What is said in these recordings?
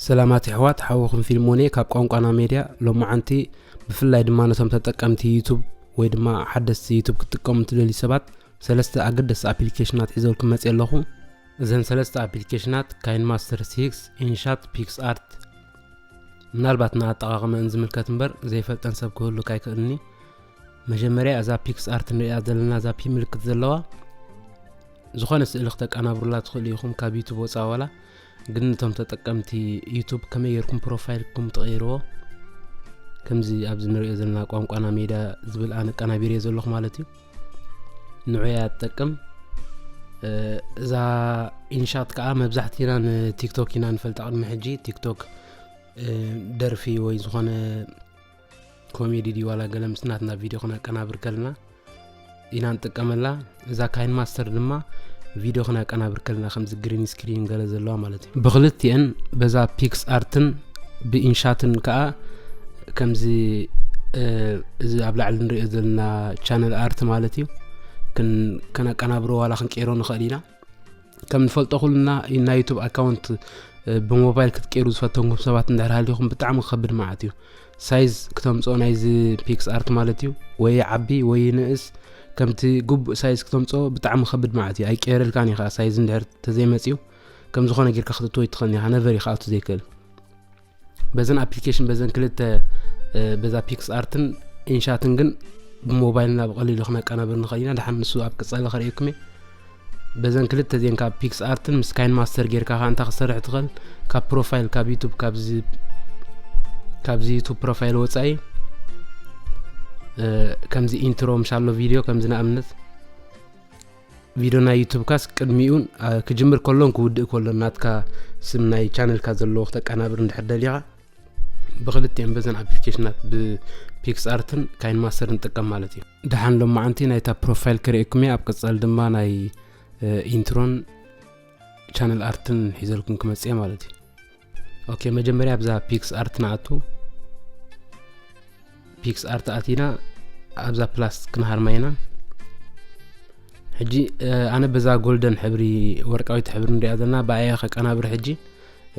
ሰላማት ኣሕዋት፣ ሓውኹም ፊልሞን እየ ካብ ቋንቋና ሜድያ። ሎማዓንቲ ብፍላይ ድማ ነቶም ተጠቀምቲ ዩቱብ ወይ ድማ ሓደስቲ ዩቱብ ክትጥቀሙ ትደልዩ ሰባት ሰለስተ ኣገደስቲ ኣፕሊኬሽናት ሒዘልኩም መፅእ ኣለኹ። እዘን ሰለስተ ኣፕሊኬሽናት ካይንማስተር ሲክስ፣ ኢንሻት፣ ፒክስ ኣርት። ምናልባት ንኣጠቓቕመን ዝምልከት እምበር ዘይፈልጠን ሰብ ክህሉ ካይክእልኒ። መጀመርያ እዛ ፒክስ ኣርት ንሪኣ ዘለና እዛ ፒ ምልክት ዘለዋ ዝኾነ ስእሊ ክተቀናብሩላ ትኽእሉ ኢኹም ካብ ዩቱብ ወፃ ዋላ። ግን ነቶም ተጠቀምቲ ዩቱብ ከመይ ጌርኩም ፕሮፋይልኩም ትቐይርዎ? ከምዚ ኣብዚ ንሪኦ ዘለና ቋንቋና ሜዳ ዝብል ኣነ ኣቀናቢርዮ ዘለኹ ማለት እዩ። ንዑ እያ ትጠቅም። እ፣ እዛ ኢንሻት ከዓ መብዛሕትና ንቲክቶክ ኢና ንፈልጣ። ቅድሚ ሕጂ ቲክቶክ፣ እ፣ ደርፊ ወይ ዝኾነ ኮሜዲ ድዩ ዋላ ገለ ምስ ናትና ቪድዮ ክነቀናብር ከለና ኢና ንጥቀመላ። እዛ ካይንማስተር ድማ ቪድዮ ክነቀናብር ከለና ከምዚ ግሪን ስክሪን ገለ ዘለዋ ማለት እዩ። ብክልቲኤን በዛ ፒክስ ኣርትን ብኢንሻትን ከዓ ከምዚ፣ እ፣ እዚ ኣብ ላዕሊ ንሪኦ ዘለና ቻነል ኣርት ማለት እዩ። ክን-፣ ከነቀናብሮ ዋላ ክንቀይሮ ንኽእል ኢና። ከም ንፈልጦ ኩልና ናይ ዩቱብ ኣካውንት፣ እ፣ ብሞባይል ክትቀይሩ ዝፈተንኩም ሰባት እንድሕር ሃሊኹም ብጣዕሚ ክኸብድ መዓት እዩ። ሳይዝ ክተምፅኦ ናይዚ ፒክስ ኣርት ማለት እዩ፣ ወይ ዓቢ ወይ ንእስ፣ ከምቲ ግቡእ ሳይዝ ክተምፅኦ ብጣዕሚ ከብድ መዓት እዩ። ኣይቀየረልካን እዩ ከዓ ሳይዝ እንድሕር ተዘይመፅዩ። ከም ዝኾነ ጌርካ ክትእትዎ ይትኽእል ኢኻ፣ ነቨር እዩ ክኣቱ ዘይክእል። በዘን ኣፕሊኬሽን፣ በዘን ክልተ፣ እ፣ በዛ ፒክስ ኣርትን ኢንሻትን ግን ብሞባይልና ብቐሊሉ ክነቀናብር ንኽእል ኢና። ደሓን ንሱ ኣብ ቀጻሊ ከርእየኩም እየ። በዘን ክልተ እዚአን ካብ ፒክስ ኣርትን ምስ ካይን ማስተር ጌርካ ከኣ እንታይ ክትሰርሕ ትኽእል? ካብ ፕሮፋይል፣ ካብ ዩቱብ፣ ካብዚ፣ ካብዚ ዩቱብ ፕሮፋይል ወጻኢ፣ እ፣ ከምዚ ኢንትሮ ምሽ ኣሎ ቪድዮ፣ ከምዚ ንኣብነት ቪድዮ ናይ ዩቱብካስ ቅድሚኡን፣ እ፣ ክጅምር ከሎን ክውድእ ከሎን ናትካ ስም ናይ ቻነልካ ዘለዎ ክተቀናብር እንድሕር ደሊኻ፣ ብክልቲኦም በዘን ኣፕሊኬሽናት ብፒክስ ኣርትን ካይን ማስተር ንጥቀም ማለት እዩ። ደሓን ሎማዓንቲ ናይታ ፕሮፋይል ክርእየኩም እየ። ኣብ ቀጻሊ ድማ ናይ፣ እ፣ ኢንትሮን ቻነል ኣርትን ሒዘልኩም ክመጽእ እየ ማለት እዩ። ኦኬ፣ መጀመርያ ኣብዛ ፒክስ ኣርት ንኣቱ። ፒክስ ኣርት ኣቲና ኣብዛ ፕላስ ክንሃርማ ኢና። ሕጂ፣ እ፣ ኣነ በዛ ጎልደን ሕብሪ፣ ወርቃዊት ሕብሪ ንሪኣ ዘለና ብኣያ ከቀናብር። ሕጂ፣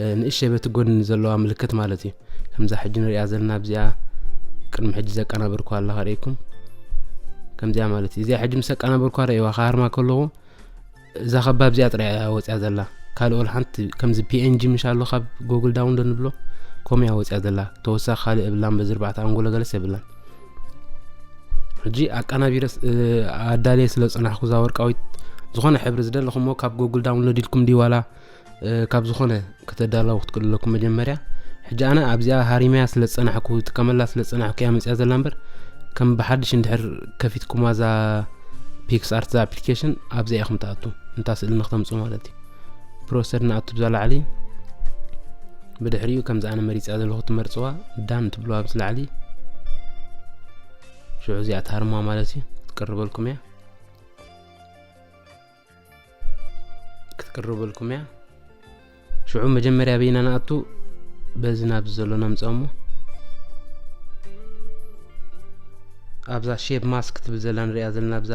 እ፣ ንእሽተይ በቲ ጎድኒ ዘለዋ ምልክት ማለት እዩ። ከምዛ ሕጂ ንሪኣ ዘለና ኣብዚኣ ቅድሚ ሕጂ ዘቀናበርኩዋ ኣላ ከርእየኩም። ከምዚኣ ማለት እዩ። እዚኣ ሕጂ ምስ ኣቀናበርኩዋ ረእይዋ፣ ክሃርማ ከለኹ እዛ ከባብ እዚኣ ጥራይ እያ ወፂኣ ዘላ። ካልእ ወላ ሓንቲ ከምዚ ፒ ኤን ጂ ምሽ ኣሎ ካብ ጉግል ዳውንሎድ ንብሎ፣ ከምኡ እያ ወፂኣ ዘላ። ተወሳኺ ካልእ የብላን፣ በዚ ኣርባዕተ ኣንጎሎ ገለስ የብላን። ሕጂ ኣቀናቢረ ስ-፣ እ፣ ኣዳልየ ስለ ዝጸናሕኩ እዛ ወርቃዊት፣ ዝኾነ ሕብሪ ዝደለኹሞ ካብ ጉግል ዳውንሎድ ኢልኩም ድዩ ዋላ፣ እ፣ ካብ ዝኾነ ከተዳላው ክትክእሉ ኣለኩም መጀመርያ። ሕጂ ኣነ ኣብዚኣ ሃሪመያ ስለ ዝጸናሕኩ፣ ትከመላ ስለ ዝጸናሕኩ እያ መጺኣ ዘላ እምበር፣ ከም ብሓድሽ እንድሕር ከፊትኩማ እዛ ፒክስ ኣርት እዛ ኣፕሊኬሽን ኣብዚኣ ኢኹም ትኣቱ፣ እንታ ስእሊ ንክተምጽኡ ማለት እዩ። ፕሮሰድ ንኣቱ ብዛ ላዕሊ፣ ብድሕሪኡ ከምዚ ኣነ መሪጸያ ዘለኹ ትመርጽዋ፣ ዳን ትብልዋ ኣብዚ ላዕሊ። ሽዑ እዚኣ ትሃርምዋ ማለት እዩ፣ ክትቅርበልኩም እያ። ክትቅርበልኩም እያ። ሽዑ መጀመርያ በይና ንኣቱ፣ በዚ ናብዚ ዘሎ ነምጽኦ እሞ፣ ኣብዛ ሼፕ ማስክ ትብል ዘላ ንሪኣ ዘለና፣ ኣብዛ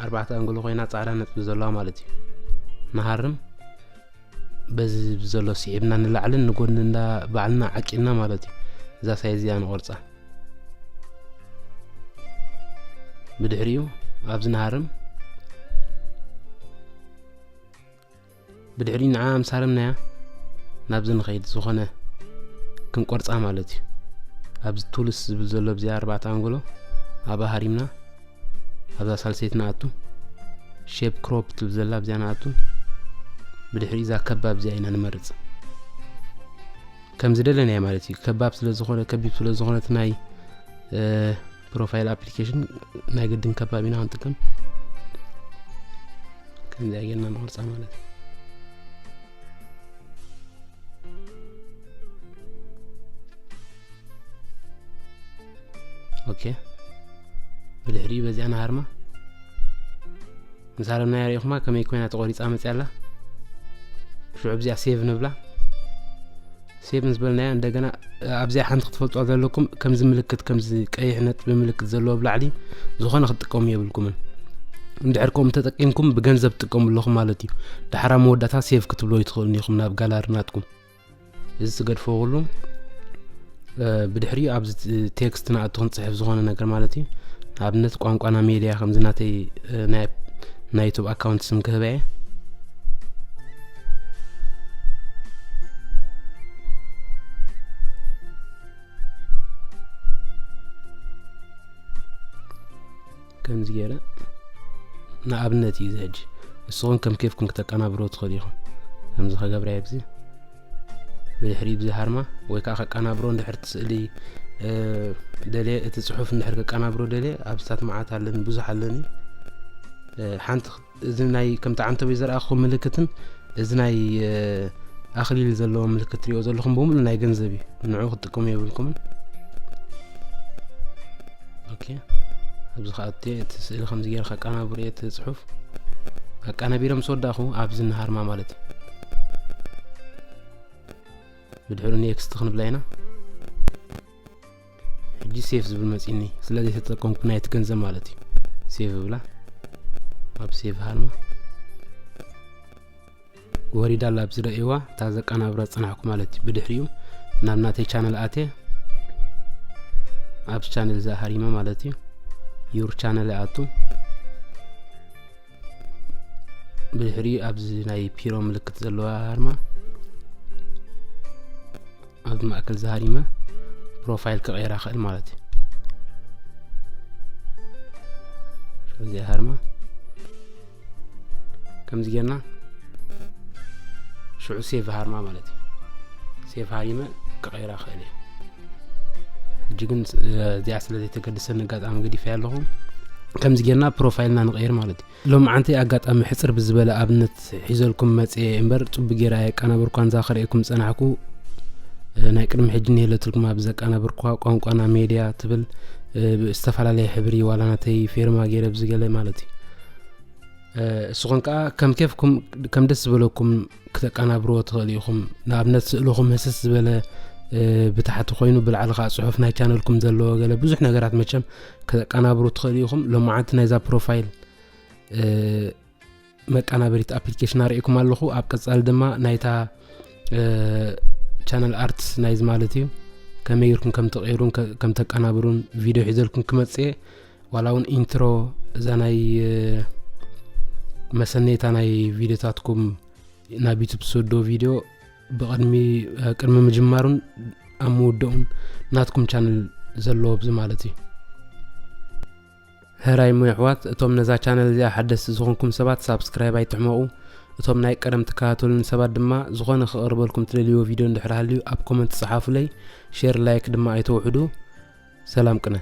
ኣርባዕተ ኣንጎሎ ኮይና ጻዕዳ ነጥቢ ዘለዋ ማለት እዩ። ንሃርም። በዚ ዘሎ ስዒብና ንላዕልን ንጎድኒ እንዳ ባዕልና ዓቂልና ማለት እዩ። እዛ ሳይዝ እዚኣ ንቆርጻ። ብድሕሪኡ ኣብዚ ንሃርም። ብድሕሪኡ ንዓ ምስ ሃረምናያ ናብዚ ንኸይድ፣ ዝኾነ ክንቆርጻ ማለት እዩ። ኣብዚ ቱልስ ዝብል ዘሎ ኣብዚኣ ኣርባዕተ ኣንጎሎ ኣብኣ ሃሪምና። ኣብዛ ሳልሰይቲ ንኣቱ። ሼፕ ክሮፕ ትብል ዘላ ኣብዚኣ ንኣቱ። ብድሕሪኡ እዛ ከባብ እዚኣ ኢና ንመርጽ። ከም ዝደለናዮ ማለት እዩ። ከባብ ስለ ዝኾነ፣ ከቢብ ስለ ዝኾነት ናይ፣ እ፣ ፕሮፋይል ኣፕሊኬሽን ናይ ግድን ከባብ ኢና ክንጥቀም። ከምዚኣ ጌርና ንቆርጻ ማለት እዩ። ኦኬ። ብድሕሪኡ በዚኣ ንሃርማ። ምስ ሃረምናያ ርኢኹማ ከመይ ኮይና ተቖሪጻ መጽያ ኣላ። ሽዑ ኣብዚኣ ሴቭ ንብላ። ሴቭ ምስ በልናያ እንደገና ኣብዚኣ ሓንቲ ክትፈልጥዋ ዘለኩም፣ ከምዚ ምልክት፣ ከምዚ ቀይሕ ነጥቢ ምልክት ዘለዎ ኣብ ላዕሊ ዝኾነ ክትጥቀሙ የብልኩምን። እንድሕር ከምኡ ተጠቂምኩም ብገንዘብ ትጥቀሙ ኣለኹም ማለት እዩ። ድሓር ኣብ መወዳእታ ሴቭ ክትብልዎ ኣይትኽእሉን ኢኹም ናብ ጋላሪ ናትኩም። እዚ ትገድፎ ኩሉ ብድሕሪኡ ኣብዚ ቴክስት ንኣቱ ክንፅሕፍ ዝኾነ ነገር ማለት እዩ። ንኣብነት ቋንቋና ሜድያ ከምዚ ናተይ ናይ ዩቱብ ኣካውንት ስም ክህበ እየ። ከምዚ ገይረ ንኣብነት እዩ እዚ ሕጂ። ንስኹም ከም ኬፍኩም ክተቀናብሮ ትኽእሉ ኢኹም። ከምዚ ከገብራ ኣብዚ ብድሕሪ ብዚ ሃርማ ወይ ከዓ ከቀናብሮ እንድሕር እቲ ስእሊ ደልየ፣ እቲ ፅሑፍ እንድሕር ከቀናብሮ ደልየ፣ ኣብስታት መዓት ኣለኒ፣ ብዙሕ ኣለኒ። ሓንቲ እዚ ናይ ከምቲ ዓንተቦይ ዘርኣኹ ምልክትን እዚ ናይ ኣኽሊል ዘለዎ ምልክት ትሪኦ ዘለኹም ብምሉ ናይ ገንዘብ እዩ። ንዑ ክትጥቀሙ የብልኩምን። ኦኬ፣ ኣብዚ ከዓ እቲ ስእሊ ከምዚ ገይረ ከቀናብሮ እየ፣ እቲ ፅሑፍ ኣቀናቢረ ምስ ወዳእኹ ኣብዚ ንሃርማ ማለት እዩ። ብድሕሩ ኔክስት ክንብላ ኢና። ሕጂ ሴቭ ዝብል መፂኒ ስለ ዘይተጠቀምኩ ናይቲ ገንዘብ ማለት እዩ። ሴቭ ብላ ኣብ ሴቭ ሃርማ ወሪዳ ኣላ። ኣብዚ ረእይዋ እታ ዘቀናብራ ዝፀናሕኩ ማለት እዩ። ብድሕሪኡ ናብ ናተይ ቻነል ኣትየ ኣብ ቻነል እዛ ሃሪመ ማለት እዩ። ዩር ቻነል ይኣቱ። ብድሕሪኡ ኣብዚ ናይ ፒሮ ምልክት ዘለዋ ሃርማ ኣብዚ ማእከል ዝሃሪመ ፕሮፋይል ክቐይራ ክእል ማለት እዩ። እዚኣ ሃርማ ከምዚ ጌርና ሽዑ ሴቭ ሃርማ ማለት እዩ። ሴቭ ሃሪመ ክቐይራ ክእል እየ። ሕጂ ግን እዚኣ ስለ ዘይተገድሰኒ ኣጋጣሚ ገዲፈያ ኣለኹ። ከምዚ ጌርና ፕሮፋይልና ንቐይር ማለት እዩ። ሎምዓንቲ ኣጋጣሚ ሕጽር ብዝበለ ኣብነት ሒዘልኩም መጽየ እምበር ጽቡቅ ጌረ ኣየቀናበርኳን። እዛ ከርእየኩም ዝጸናሕኩ ናይ ቅድሚ ሕጂ ንየለትልኩም ኣብ ዘቀናበርኳ ቋንቋና ሜድያ ትብል ብዝተፈላለየ ሕብሪ ዋላ ናተይ ፌርማ ጌረ ብዝገለ ማለት እዩ። እስኹም ከኣ ከም ኬፍኩም ከም ደስ ዝበለኩም ክተቀናብርዎ ትኽእሉ ኢኹም። ንኣብነት ስእልኹም ህስስ ዝበለ ብታሕቲ ኮይኑ ብላዕሊ ከኣ ጽሑፍ ናይ ቻነልኩም ዘለዎ ገለ ብዙሕ ነገራት መቸም ክተቀናብሩ ትኽእሉ ኢኹም። ሎማዓንቲ ናይዛ ፕሮፋይል መቀናበሪት ኣፕሊኬሽን ኣርእየኩም ኣለኹ። ኣብ ቀጻሊ ድማ ናይታ ቻነል ኣርት ናይዚ ማለት እዩ ከመይ ጌርኩም ከም ተቐይሩን ከም ተቀናብሩን ቪድዮ ሒዘልኩም ክመጽእ እየ። ዋላ እውን ኢንትሮ እዛ ናይ መሰነይታ ናይ ቪድዮታትኩም ናብ ዩቱብ ዝሰዶ ቪድዮ ብቕድሚ ቅድሚ ምጅማሩን ኣብ ምውደኡን ናትኩም ቻነል ዘለዎ ኣብዚ ማለት እዩ። ሕራይ እሞ የሕዋት፣ እቶም ነዛ ቻነል እዚኣ ሓደስቲ ዝኾንኩም ሰባት ሳብስክራይብ ኣይትሕመቑ። እቶም ናይ ቀደም ትከታተሉኒ ሰባት ድማ ዝኾነ ክቐርበልኩም ትደልይዎ ቪድዮ እንድሕር ሃልዩ ኣብ ኮመንት ጸሓፉለይ። ሼር ላይክ ድማ ኣይተውሕዱ። ሰላም ቅነ።